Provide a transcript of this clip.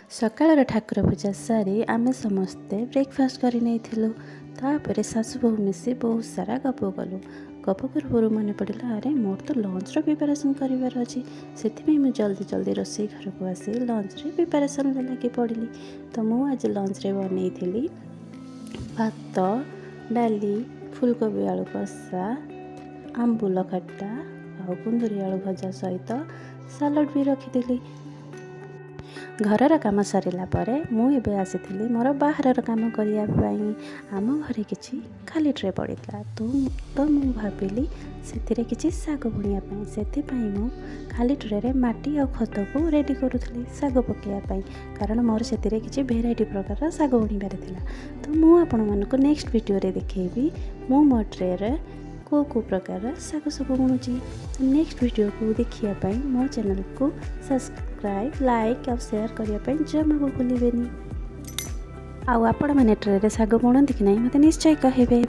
ସକାଳର ଠାକୁର ପୂଜା ସାରି ଆମେ ସମସ୍ତେ ବ୍ରେକଫାଷ୍ଟ କରି ନେଇଥିଲୁ। ତାପରେ ଶାଶୁ ବୋହୂ ମିଶି ବହୁତ ସାରା ଗପ କଲୁ। ଗପ କରୁ କରୁ ମନେ ପଡ଼ିଲା, ଆରେ ମୋର ତ ଲଞ୍ଚର ପ୍ରିପାରେସନ୍ କରିବାର ଅଛି। ସେଥିପାଇଁ ମୁଁ ଜଲ୍ଦି ଜଲ୍ଦି ରୋଷେଇ ଘରକୁ ଆସି ଲଞ୍ଚରେ ପ୍ରିପାରେସନ୍ରେ ଲାଗି ପଡ଼ିଲି। ତ ମୁଁ ଆଜି ଲଞ୍ଚରେ ବନେଇଥିଲି ଭାତ, ଡାଲି, ଫୁଲକୋବି ଆଳୁ କଷା, ଆମ୍ବୁଲ ଖଟା ଆଉ କୁନ୍ଦୁରି ଆଳୁ ଭଜା ସହିତ ସାଲାଡ଼ ବି ରଖିଥିଲି। ଘରର କାମ ସରିଲା ପରେ ମୁଁ ଏବେ ଆସିଥିଲି ମୋର ବାହାରର କାମ କରିବା ପାଇଁ। ଆମ ଘରେ କିଛି ଖାଲି ଟ୍ରେ ପଡ଼ିଥିଲା, ତ ମୁଁ ଭାବିଲି ସେଥିରେ କିଛି ଶାଗ ବୁଣିବା ପାଇଁ। ସେଥିପାଇଁ ମୁଁ ଖାଲି ଟ୍ରେରେ ମାଟି ଆଉ ଖତକୁ ରେଡ଼ି କରୁଥିଲି ଶାଗ ପକାଇବା ପାଇଁ, କାରଣ ମୋର ସେଥିରେ କିଛି ଭେରାଇଟି ପ୍ରକାରର ଶାଗ ବୁଣିବାର ଥିଲା। ତ ମୁଁ ଆପଣମାନଙ୍କୁ ନେକ୍ସଟ ଭିଡ଼ିଓରେ ଦେଖେଇବି ମୁଁ ମୋ ଟ୍ରେରେ କେଉଁ କେଉଁ ପ୍ରକାରର ଶାଗ ସବୁ ବୁଣୁଛି। ତ ନେକ୍ସଟ ଭିଡ଼ିଓକୁ ଦେଖିବା ପାଇଁ ମୋ ଚ୍ୟାନେଲକୁ ସବସ୍କ୍ରାଇବ୍, ଲାଇକ୍ ଆଉ ସେୟାର କରିବା ପାଇଁ ଜମା ବି ଭୁଲିବେନି। ଆଉ ଆପଣମାନେ ଟ୍ରେରେ ଶାଗ ବୁଣନ୍ତି କି ନାହିଁ, ମୋତେ ନିଶ୍ଚୟ କହିବେ।